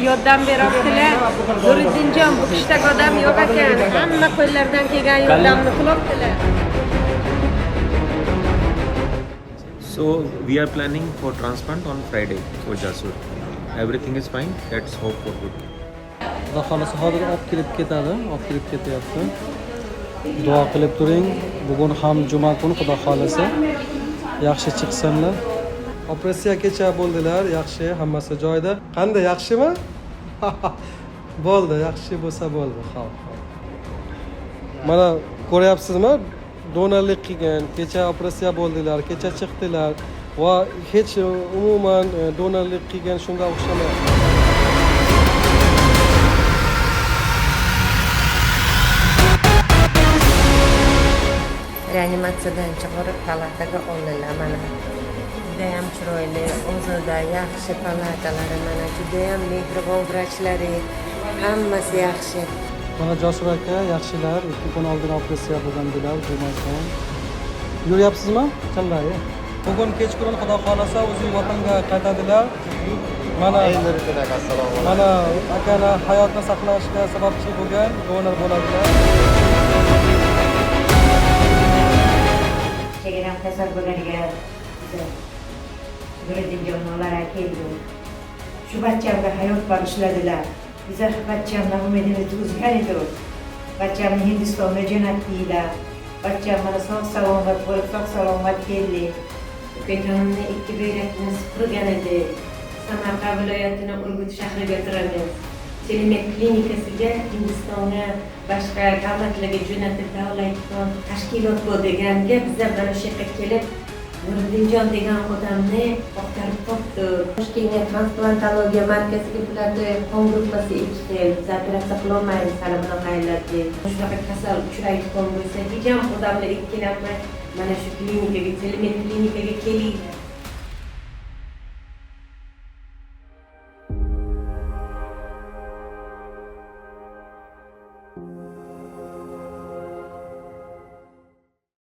yordam beryaptilar. Nuriddinjon bu kishidak odam yo'q ekan. Hamma qo'llaridan kelgan yordamni qilyaptilar. So we are planning for transplant on Friday for Jasur. Everything is fine. Let's hope for good. Xudo xohlasa hozir olib kelib ketadi, olib kelib ketyapti. Duo qilib turing. Bugun ham juma kuni, Xudo xohlasa yaxshi chiqsinlar. Operatsiya kecha bo'ldilar, yaxshi, hammasi joyida. Qanday, yaxshimi? Bo'ldi, yaxshi bo'lsa bo'ldi. Xo'p, xo'p. Mana ko'ryapsizmi? Donorlik qilgan, kecha operatsiya bo'ldilar, kecha chiqdilar va hech umuman donorlik qilgan shunga o'xshamayapti. Reanimatsiyadan chiqarib palataga oldilar mana. Judayam chiroyli, ozoda, yaxshi palatalari mana, judayam mehribon vrachlari, hammasi yaxshi. Mana Jasur aka yaxshilar, 2 kun oldin operatsiya bo'lgandilar, juma kun. Yuryapsizmi? Qanday? Bugun kechqurun Xudo xohlasa o'zi vatanga qaytadilar. Mana mana akani hayotni saqlashga sababchi bo'lgan donor bo'ladilar. Chegaram kasal bo'ladigan Nuriddinjon ular keldi. Shu bachchamga hayot bag'ishladilar. Biza bachchamdan umidimizni uzgan edik. Bachchamni Hindistonga jo'natdilar. Bachcham mana sog' salomat bo'lib, sog' salomat keldi. Ukajonimni 2 buyrakni supurgan edi. Samarqand viloyatini Urgut shahriga turamiz. Telemed klinikasiga Hindistonga, boshqa davlatlarga jo'natib davlatdan tashkilot bu deganga biza mana shu yerga kelib Nuriddinjon degan odamni axtarib topdik. Toshkentga transplantologiya markaziga bularni qon gruppasi 2 xil, biz operatsiya qilolmaymiz hali bunaqalar deb. Shunaqa kasal uchraydigan bo'lsa, hech ham odamlar ikkilanmay mana shu klinikaga, Telemed klinikaga kelinglar.